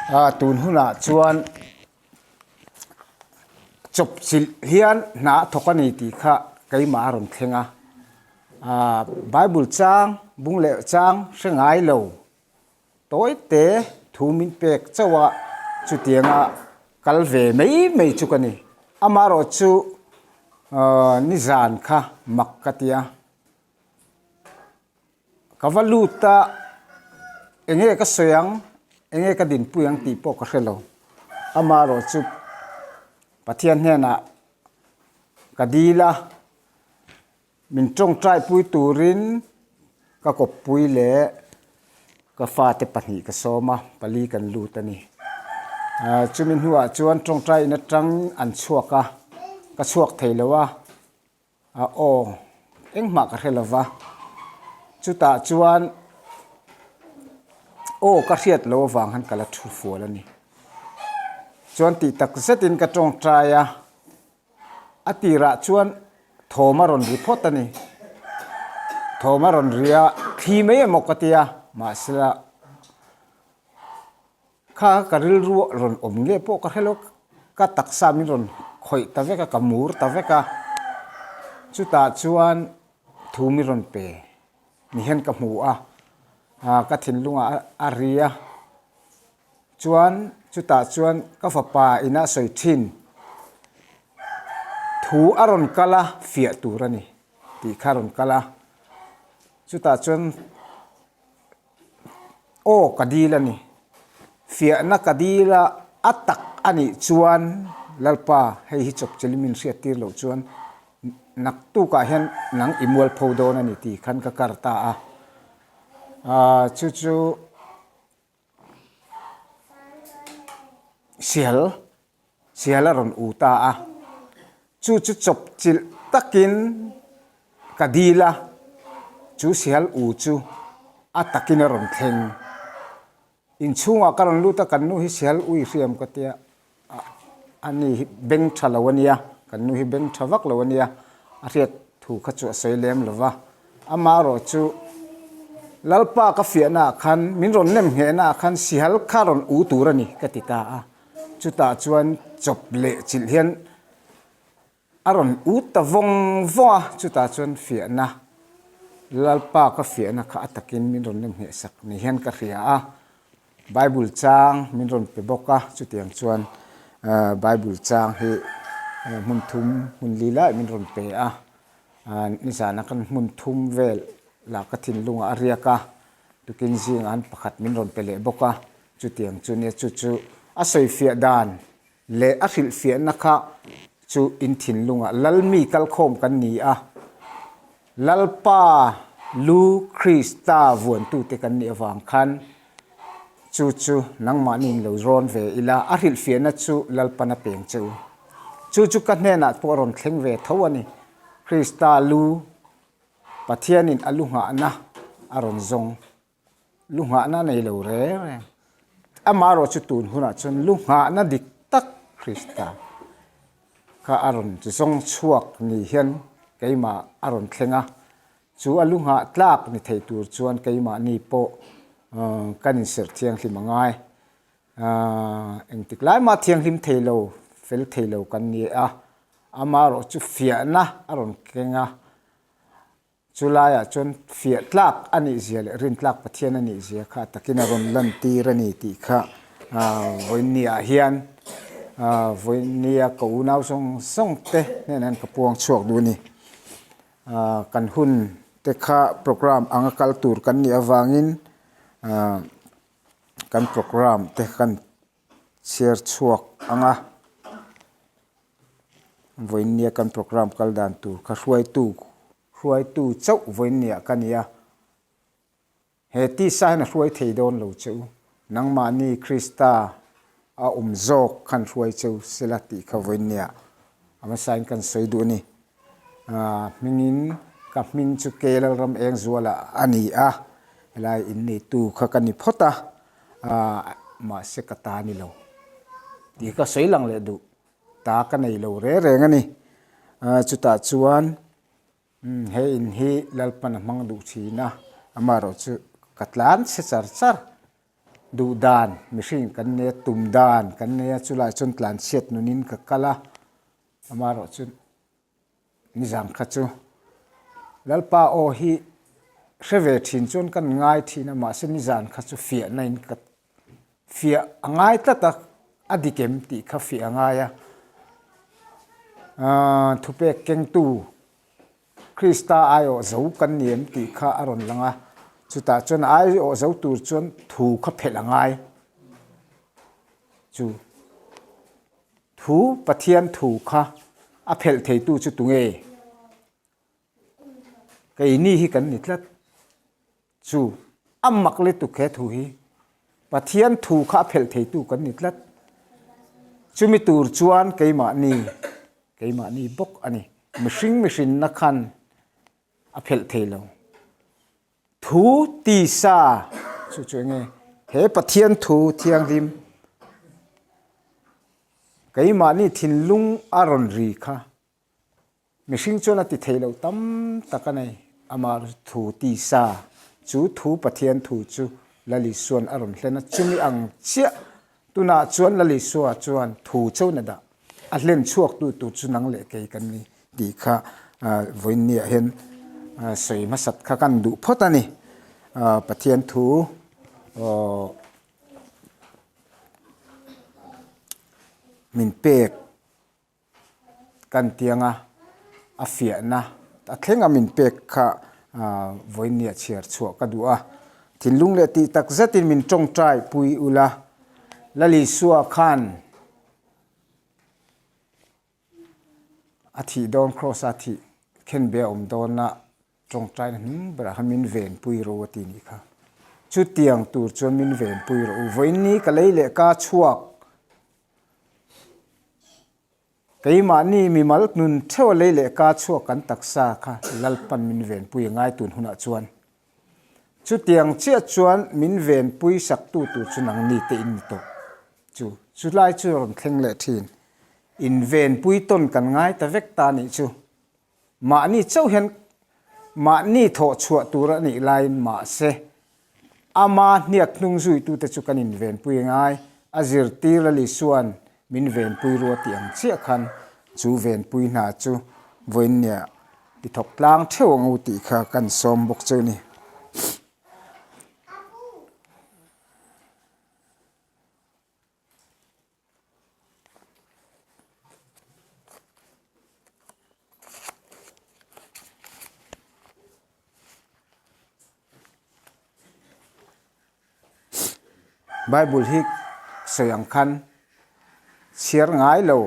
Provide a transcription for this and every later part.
Tun hunah chuan chawpchilh hian hna a thawk a ni tih kha keimah a rawn thleng a. Bible chang bung leh chang hre ngai lo tawi te thu min pek chauh a, chutianga kal ve mai mai chu ka ni. Amaherawhchu nizan kha mak ka ti a. Ka va lut a, enge ka sawi ang, enge ka dinpui ang tih pawh ka hre lo. Amaherawhchu Pathian hnenah ka dil a, min tawngtai pui turin ka kawppui leh ka fate pahnih ka sawm a, pali kan lut a ni. Chumi hnuah chuan tawngtai in atang an chhuak a, ka chhuak thei lo a. A aw, engmah ka hre lo va, chutah chuan aw ka hriat loh avang khan ka la thu fual a ni. Chuan tih tak zetin ka tawngtai a, a tirah chuan thawm a rawn ri phawt a ni. Thawm a rawn ri a, thli mai emaw ka ti a, mahsela Kha ka rilru rawn awm nge pawh ka hre lo, ka taksa min rawn khawih ta vek a, ka mur ta vek a, chutah chuan thu min rawn pe ni hian ka hmu a, ka thinlungah a ri a, chuan chutah chuan ka fapa ina sawi thin thu a rawn kal a fiah tur a ni tih kha a rawn kal a, chutah chuan. Aw ka dil a ni. Fiahna ka dil a, a tak a nih chuan Lalpa hei hi chawpchilh min hriat tir loh chuan naktukah hian nang i mualpho dawn a ni tih khan ka kar ta a. Chu chu sial Sial a rawn u ta a, chu chu chawpchilh takin ka dil a, chu sial u chu a takin a rawn thleng. Inchhungah ka rawn lut a, kan nu hi sial ui hriam ka tia, a ni hi beng tha lo a nia, kan nu hi beng tha vak lo a nia, a hriat thu kha chu a sawi lem lo va. Amaherawh chu Lalpa ka fiahna ah khan, min rawn nem nghehna ah khan sihal kha rawn u tur a ni ka ti ta a. Chutah chuan chawp leh chilh hian a rawn ut ta vawng vawng a, chutah chuan fiahna, Lalpa ka fiahna kha a takin min rawn nem ngheh sak ni hian ka hria a, Bible chang min rawn pe bawk a, chutiang chuan Bible chang hi hmun thum hmun li lai min rawn pe a, nizana kan hmun thum vel lah ka thinlungah a riak a, tukin zingah an pakhat min rawn pe leh bawk a. Chutiang chu nia chu chu a sawifiah dan leh a hrilhfiahna kha chu in thinlungah Lalmi kalkhawm kan ni a, Lalpa lu Krista vuantute kan nih avang khan chu chu nangmahni in lo rawn ve ila, a hrilhfiahna chu Lalpan a peng che u. Chu chu ka hnenah pawh a rawn thleng ve tho a ni. Krista lu Pathianin a lu nghahna a rawn zawng. Lu nghahna nei lo reng reng. Amaherawh chu tun hunah chuan lu nghahna dik tak Krista kha a rawn zawng chhuak ni hian keimah a rawn thleng a, chu a lu nghah tlak ni thei tur chuan keimahni pawh kan inserh thianghlim a ngai. Engtik lai mah thianghlim thei lo, fel thei lo kan ni a, amaherawh chu fiahna a rawn keng a. Chu laiah chuan fiah tlak a nih zia leh rin tlak Pathian a nih zia kha takin a rawn lantir a ni tih kha vawiinniah hian vawiinnia ka unau zawng zawng te hnenah hian ka puang chhuak duh a ni. Kan hun te kha programme anga kal tur kan nih avangin kan programme te kan chhiar chhuak ang a. Vawiinnia kan programme kal dan tur kha hruaitu hruaitu chauh vawiinniah ka ni a, he tisa hian a hruai thei dawn lo che u, nangmahni Krista a awm zawk khan hruai che u sela tih kha vawiinniah a hmasain kan sawi duh a ni. Hmingin ka hming chu Ke Lalram Engzuala a ni a, helai inneitu kha ka ni phawt a, mahse ka ta ni lo tih ka sawi lang leh duh. Ta ka nei lo reng reng a ni. Chutah chuan he in hi Lalpan a hmang duh thin a, amaherawh chu ka tlan chhe char char. Duh dan mihring kan nei a, tum dan kan nei a, chulaiah chuan tlanchhiat nunin ka kal a, amaherawh chu nizan kha chu Lalpa aw hi hre ve thin chuan kan ngai thin a, mahse nizan kha chu fiahna in ka fiah a ngai tlat a, a dik em tih kha fiah a ngai a, aaa thupek kengtu Krista aiawh zo kan ni em tih kha a rawn lang a, chutah chuan aiawh zo tur chuan thu kha phelh a ngai chu thu Pathian thu kha a phelh theitu chu tunge? Keini hi kan ni tlat. Chu a mak lutuk he thu hi Pathian thu kha a phelh theitu kan ni tlat. Chumi tur chuan keimahni keimahni bawk a ni. Mihring mihrinna khan a phelh thei lo. Thu tisa chu chu enge he Pathian thu thianghlim keimahni thinlung a rawn ri kha Mihring chuan a ti thei lo tam tak a nei. Amah thu tisa chu thu Pathian thu chu Lalisuan a rawn hlen a, chumi ang chiah tunah chuan Lalisua chuan thu chauhin a dah. A hlen chhuaktu tur chu nang leh kei kan ni tih kha vawiinniah hian sawi hmasat kha kan duh phawt a ni. Pathian thu min pek. Kan tianga a fiahna a thleng a min pek kha vawiinnia chhiar chhuah ka duh a. Thinlung leh tih tak zetin min tawngtai pui ula, Lalisua khan a thih dawn Kraws a thih khenbe a awm dawna tawngtaina hnung berah khan min venpui ro a ti nih kha. Chutiang tur chuan min venpui rawh u. Vawiinni ka lei leh ka chhuak. Keimahni mimal nun theuh a lei leh ka chhuak kan taksa kha Lalpan min venpui a ngai tun hunah chuan. Chutiang chiah chuan min venpui saktu tur chu nangni te in ni tawh. Chu chulai chu rawn thleng leh thin. In venpui tawn kan ngai ta vek ta nih chu. Mahni chauh hian mahni thawh chhuah tur a nih laiin mahse ama hniak hnung zuitute chu kan invenpui ngai. A zirtir Lalisuan min venpui rua tih ang chiah khan chu venpui hna chu vawiinnia ti thawk tlang theuh ang u tih kha kan sawm bawk chu a ni. Bible hi sawi ang khan chhiar ngai lo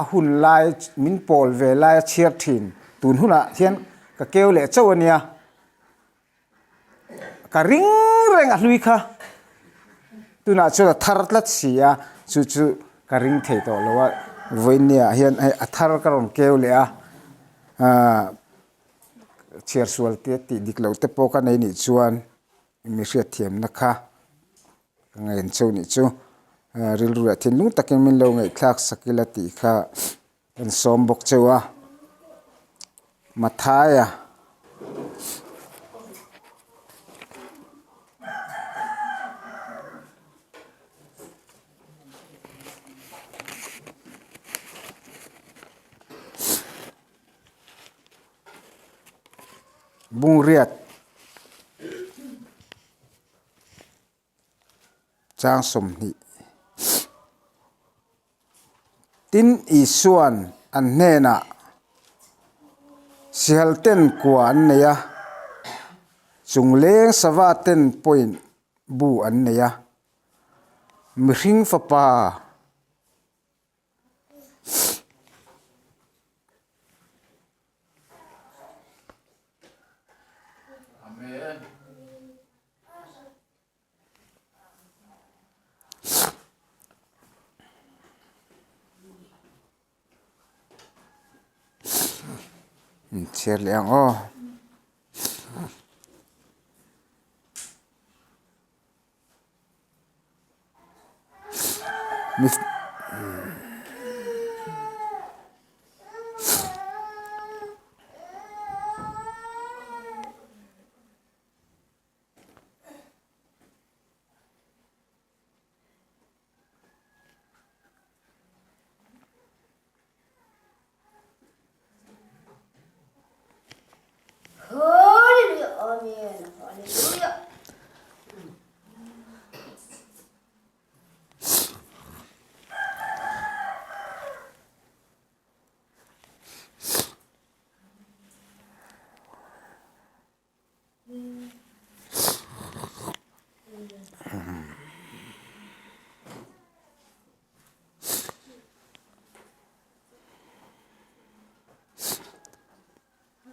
a hun lai min pawl ve lai a chhiar thin tun hunah hian ka keu leh chauh a nia. Ka ring reng a hlui kha. Tunah chuan a thar tlat si a, chu chu ka ring thei tawh lo a. Vawiinniah hian hei a thar ka rawn keu leh a, aaa chhiar sual te tih dik loh te pawh ka nei nih chuan mi hriatthiamna kha ka ngaih cheu nih chu. Rilru leh thinlung takin min lo ngaihthlak sak ila tih kha. Kan sawm bawk cheu a, Mathaia Bungriat. Chang 20. Tin, Isua'n an hnenah, Sihal ten kua an nei a, chungleng sava ten pawhin bu an nei a, mihring fapa, Inchhiar leh ang aw.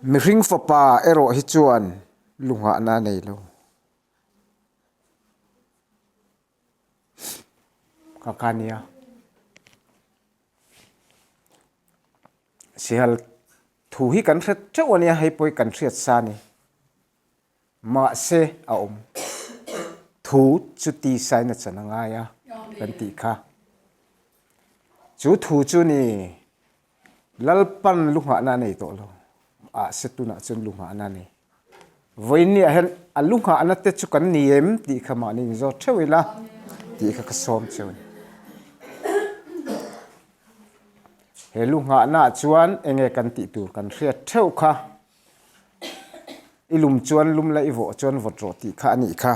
Mihring fapa erawh hi chuan lunghahna a nei lo. Ka ka nia. Sihal thu hi kan hre teuh a nia, hei pawh hi kan hriat sa a ni. Mahse a awm. Thu chu tisain a chan a ngai a kan tih kha. Chu thu chu ni Lalpan lu nghahna a nei tawh lo. Mahse tunah chuan lu nghahna a nei. Vawiinniah hian a lu nghahna te chu kan ni em tih kha mahni inzawt theuh ila tih kha ka sawm cheu a ni. He lu nghahnaah chuan enge kan tih tur kan hriat theuh kha. I lum chuan lum la i vawh chuan vawt rawh tih kha a nih kha.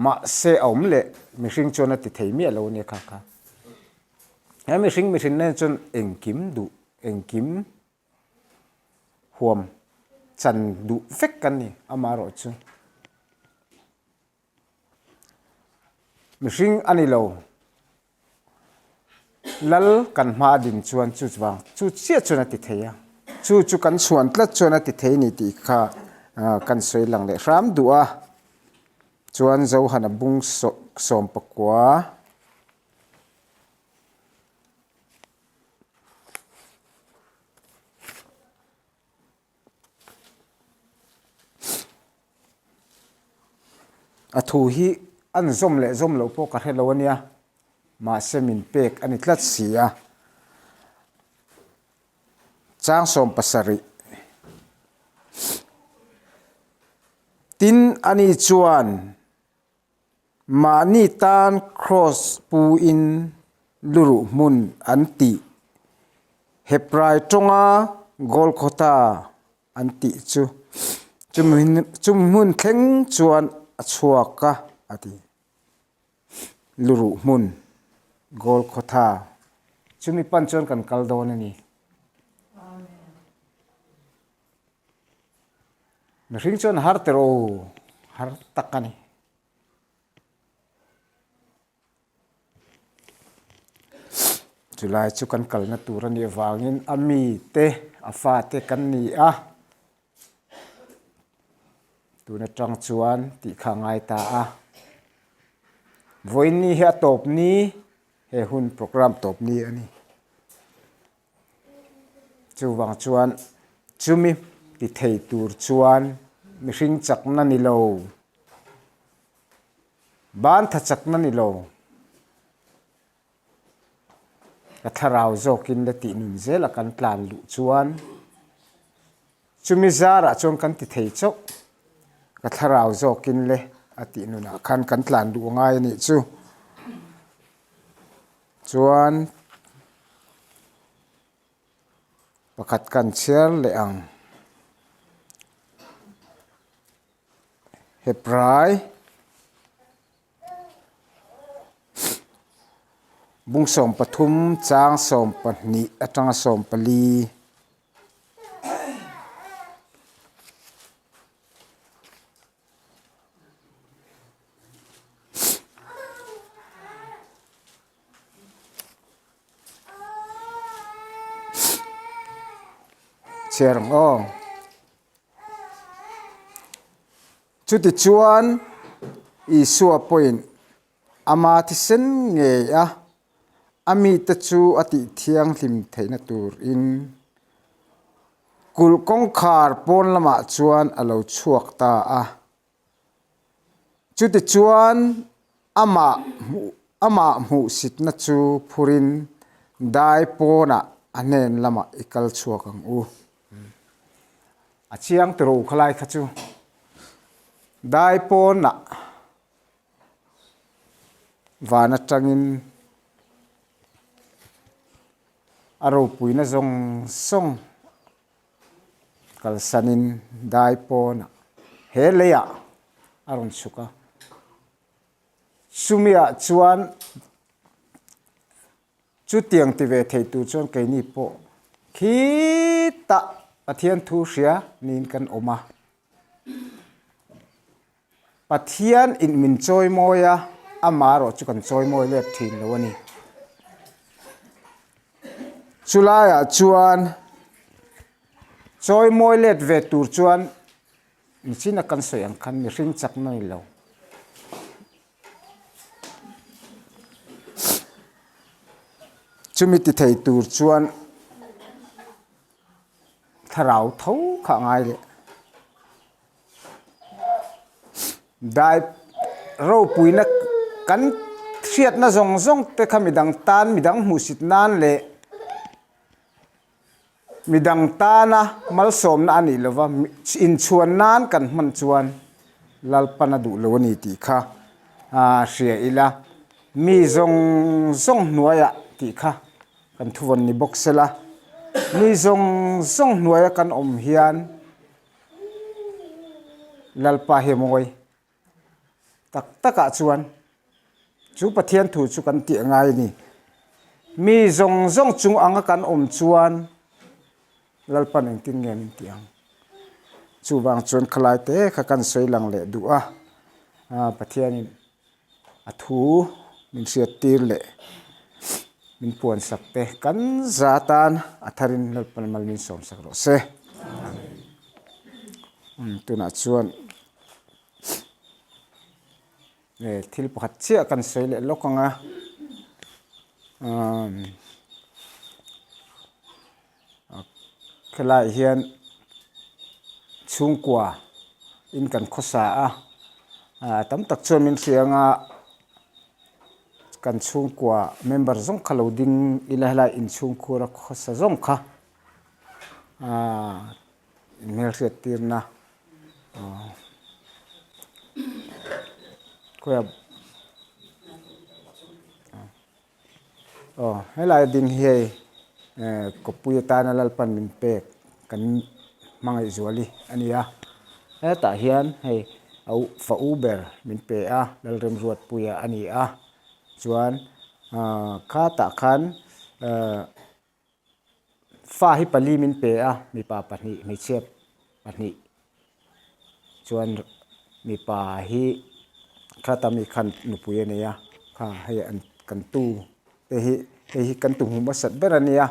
Mahse a awm leh mihring chuan a ti thei miah lo a nia kha kha. He mihring mihring nen chuan engkim duh engkim huam chan duh vek kan ni amaherawh chu. Mihring a ni lo. Lal kan hma a din chuan chu vang chu chiah chuan a ti thei a, chu chu kan chhuan tlat chuan a ti thei a ni tih kha kan sawi lang leh hram duh a. Chuan Zohana bung sawm pakua. A thu hi an zawm leh zawm loh pawh ka hre lo a nia, mahse min pek a ni tlat si a. Chang 70 Tin ani chuan Mahni tan Kraws pu in luruh hmun an tih, Hebrai tawnga Golgotha an tih chu chumi hmun thleng chuan a chhuak a, a ti. Luruh hmun, Golgotha, chumi pan chuan kan kal dawn a ni. Mihring chuan har teh rawh u, har tak a ni. Chulai chu kan kalna tur a nih avangin a mite a fate kan ni a, tun atang chuan tih kha a ngai ta a. Vawiin ni hi a tawp ni, he hun programme tawp ni a ni. Chuvang chuan chumi ti thei tur chuan mihring chakna ni lo, ban tha chakna ni lo, ka thlarau zawkin la tih nun zela kan tlan luh chuan chumi zarah chuan kan ti thei chauh, ka thlarau zawkin le a tih nunah khan kan tlan luh angai a nih chu. Chuan pakhat kan chhiar leh ang. Hebrai bung 13 chang 12 atanga 14. Chhiar ang aw. Chutichuan Isua pawhin ama thisen ngei a, a mite chu a tih thianghlim theihna turin Kulh kawngkhar pawn lamah chuan a lo chhuak ta a. Chutichuan amah hmuh amah hmuhsitna chu phurin dai pawnah a hnen lamah i kal chhuak ang u. A chiang tiro khalai kha chu dai pawnah van atangin A ropuina zawng zawng kalsanin dai pawnah he leiah a rawn chhuk a. Chumiah chuan chutiang ti ve thei tur chuan keini pawh khitah Pathian thu hria niin kan awm a. Pathian in min chawimawi a, amah erawh chu kan chawimawi let thin lo a ni. Chulaiah chuan. Chawimawi let ve tur chuan michina kan sawi ang khan mihring chakna ni lo. Chumi ti thei tur chuan thlarau tho kha a ngai leh. Dai ropuina kan hriatna zawng zawng te kha midang tan midang hmuhsit nan leh Midang tana malsawmna a nih lova inchhuan nan kan hman chuan Lalpan a duh lo a ni tih kha hria ila, mi zawng zawng hnuaiah tih kha kan thuvawn ni bawk sela, mi zawng zawng hnuaia kan awm hian Lalpa hi a mawi. Tak takah chuan chu Pathian thu chu kan tih ngai a ni. Mi zawng zawng chung anga kan awm chuan Lalpan engtin nge min tih ang? Chuvang chuan khalai te kha kan sawi lang leh duh a, Pathianin a thu min hriat tir leh min puan sak te kan za tan a tharin Lalpan mal min sawm sak rawh se. Tunah chuan. Thil pakhat chiah kan sawi leh lawk ang a helaiah hian chhungkua in kan khawsa a tam tak chuan min hria ang a kan chhungkua member zawng kha lo ding ila helai inchhungkhur a khawsa zawng kha inhmelhriat tirna. Aw helai ding hi hei kawppui atana Lalpan min pek kan hmangaih zual hi a ni a hetah hian hei a u fa u ber min pe a Lalremruatpuia a ni a chuan khatah khan ehh. Fa hi pali min pe a, mipa pahnih hmeichhia pahnih chuan mipa hi thla mi khan nupui a nei a, kha hei an kan tu te hi hei hi kan tu hmu hmasat ber a nia,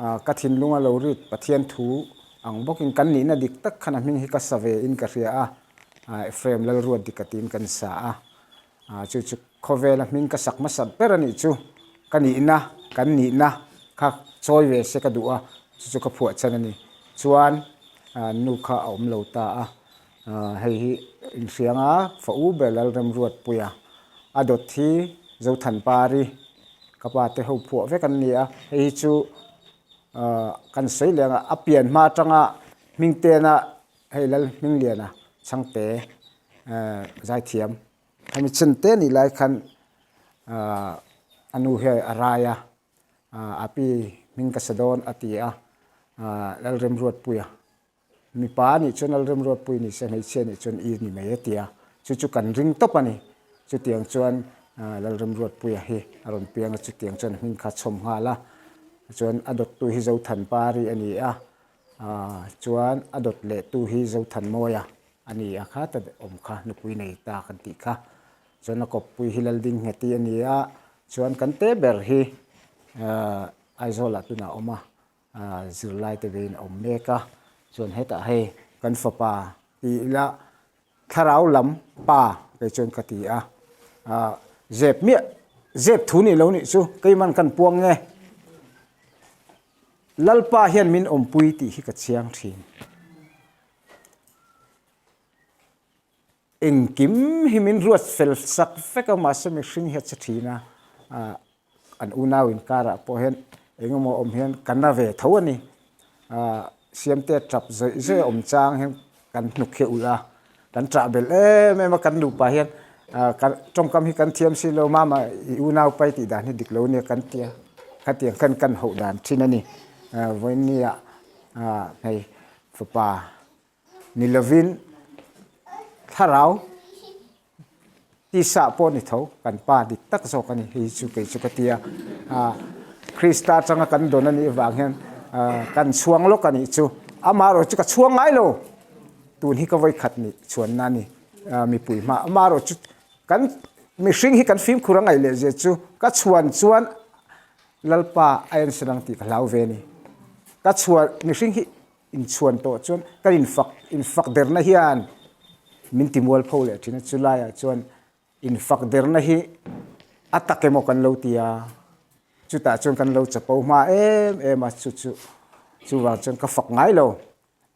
ah ka thinlung a lo rit Pathian thu ang bawkin kan nihna dik tak khan a hming hi ka sa ve in ka hria a, ah Ephraim Lalruatdika tiin kan sa a. Ah chu chu khawvela hming ka sak hmasat ber a nih chu ka nihna kan nihna kha chawi ve se ka duh a chu chu ka phuah chan a ni chuan ah nu kha a awm lo ta a ah hei hi inhriang a fa u ber Lalremruatpuia a dawt hi Zothanpari ka pa te ho phuah vek an ni a hei hi chu ah kan sawi leh ang a a pian hma atanga hming tena Hei Lal Hmingliana chhangte zaithiam hemi chin te nih lai khan a nu hian a rai a, a pi hming ka sa dawn a ti a, Lalremruatpuia mipa a nih chuan Lalremruatpui ni se hmeichhia nih chuan i ni mai a ti a, chu chu kan ring tawp a ni. Chutiang chuan Lalremruatpuia hi a rawn piang a, chutiang chuan hming kha a chhawm nghal a, chuan a dawttu hi Zothanpari a ni a. Aaa chuan a dawt leh tu hi Zothanmawia a ni a kha ta awm kha nupui nei ta kan tih kha chuan a kawppui hi Laldingheti a ni a chuan kan te ber hi aaa Aizawl ah tunah a awm a aaa zirlai te veiin a awm mek a chuan hetah hei kan fapa ti ila thlarau lam pa kei chuan ka ti a aaa zep miah zep thu nih lo nih chu keiman kan puang nge. Lalpa hian min awmpui tih hi ka chiang thin. Engkim hi min ruat fel sak vek a, mahse mihring hi a che thin a, an unau inkarah pawh hian engemaw awm hian ka na ve tho a ni. Siamte tap zawih zawih a awm chang hian kan hnuk hi a ulh a, kan ṭah belh em em a, kan nupa hian tawngkam hi kan thiam si lo, mama i unau pai tih dan hi dik lo nia kan tia, khatiang khan kan hauh dan thin a ni. Vawinia hei fapa ni lovin thlarau Tisa pawh ni tho, kan pa dik tak zawk a ni, hei chu kei chu ka ti a. Krista atanga kan dawn a nih vang hian kan chhuang lawk a nih chu. Amaherawh chu ka chhuang ngai lo, tun hi ka vawikhat nih chhuanna a ni mipui hma. Amaherawh chu kan mihring hi kan fimkhur a ngaih leh zia chu ka chhuan chuan Lalpa a ensan ang tih ka hlau ve a ni. Ka chhuan mihring hi. inchhuan tawh chuan kan infak infak derna hian min ti mualpho leh thin a, chulaiah chuan infak derna hi a tak emaw kan lo ti a, chutah chuan kan lo chapo hma em em a, chu chu chuvang chuan ka fak ngai lo.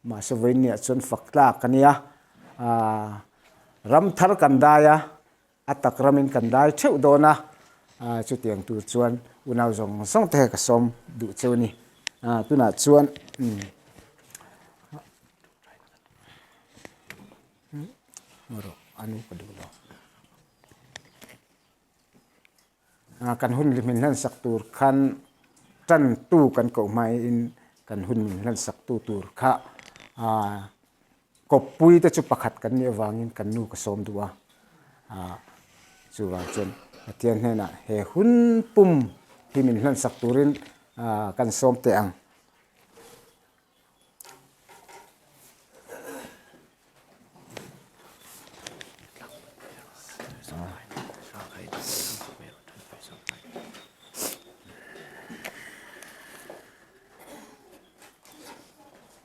Mahse vawiinniah chuan fak tlak a nia, aaa ram thar kan dai a, a tak ramin kan dai theuh dawn a, aaa chutiang tur chuan unau zawng zawng te ka sawm duh cheu a ni. Aaa tunah chuan umm rawh a nu ka duh lo. Kan hun min hlansak tur khan tantu kan koh hmaiin kan hun min hlansaktu tur kha kawppui te chu pakhat kan nih avangin kan nu ka sawm duh a, chuvang chuan Pathian hnenah he hun pum hi min hlansak turin kan sawm teh ang.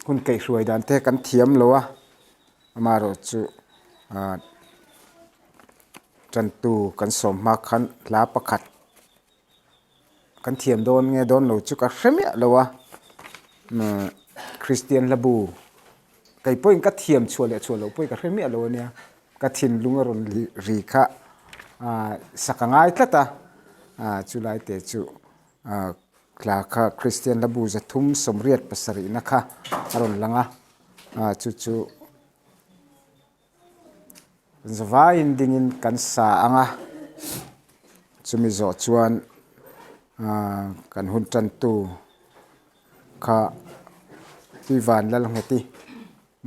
Hun kaihhruai dan te kan thiam lo a amaherawhchu ah tantu kan sawm hma khan hla pakhat. Kan thiam dawn nge dawn lo chu ka hre miah lo a, Kristian hla bu kei pawhin ka thiam chhuah leh chhuah loh pawhin ka hre miah lo a nia, ka thinlung a rawn ri kha sak a ngai tlat a, chulai te chu hla kha Kristian hla bu 387 na kha a rawn lang a, chu chu. Zavaiin dingin kan sa ang a, chumi zawh chuan aaa kan hun tantu kha Tuivan Lalngheti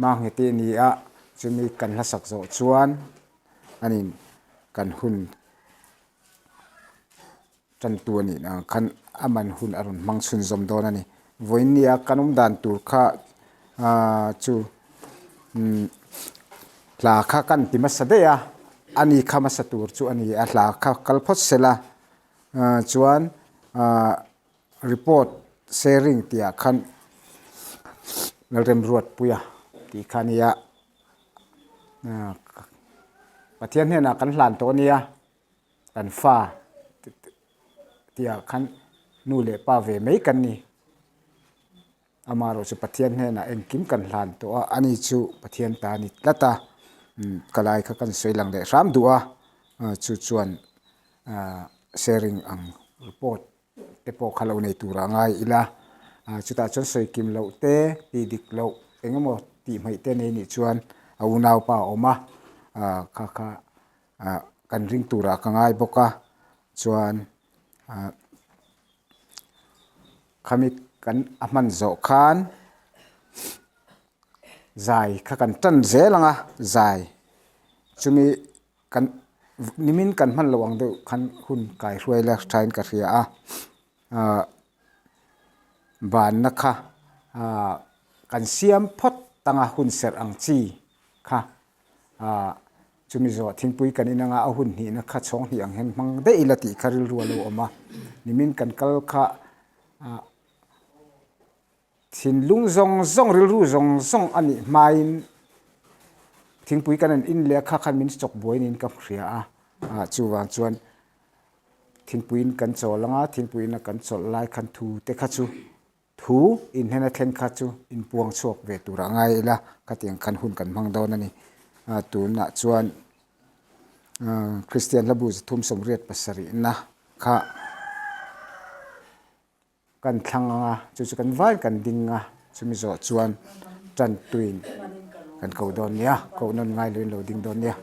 Mangheti a ni a, chumi kan hlasak zawh chuan anin kan hun Tantu a nih ang khan a man hun a rawn hmang chhunzawm dawn a ni. Vawiinnia kan awm dan tur kha aaa chu umm hla kha kan ti hmasa daih a, a ni kha hmasa tur chu a ni a, hla kha kal phawt sela aaa chuan aaa report sharing tih ah khan Lalremruatpuia tih kha a nia aaa Pathian hnenah kan hlan tawh a nia. Kan fa tihah khan nu leh pa ve mai kan ni. Amaherawhchu Pathian hnenah engkim kan hlan tawh a, ani chu Pathian ta a ni tlat a, ka lai kha kan sawi lang leh hram duh a, chu chuan sharing ang report te pawh kha lo nei tur a ngai ila, chutah chuan sawi kim loh te, tih dik loh eng emaw tih hmaih te nei nih chuan a unaupa a awm a, kha kha ah kan ring turah ka ngai bawk a chuan ah khami kan a hman zawh khan zai kha kan tan zel ang a zai chumi kan nimin kan hman loh ang deuh khan hun kai hruai la thain ka hria a ah banna kha ah kan siam phawt tanga hun serh ang chi kha. Aah chumi zawh thingpui kan in anga a hun hnihna kha chhawng hnih ang hian hmang daih ila tih kha rilru a lo awm a, nimin kan kal kha aah thinlung zawng zawng rilru zawng zawng a nih hmain thingpui kan han in leh a kha khan min chawk buai niin ka hria a, aah chuvang chuan thingpuiin kan chawl anga thingpuiin a kan chawlh lai khan thu te kha chu. Thu inhena thleng kha chu inpuang chhuak ve turah ngai ila, khatiang khan hun kan hmang dawn a ni. Tunah chuan Kristian Hlabu 387 na kha kan thlang ang a, chu chu kan vai kan ding a, chumi zawh chuan tantuin kan ko dawn nia, koh nawn ngai loin lo ding dawn nia.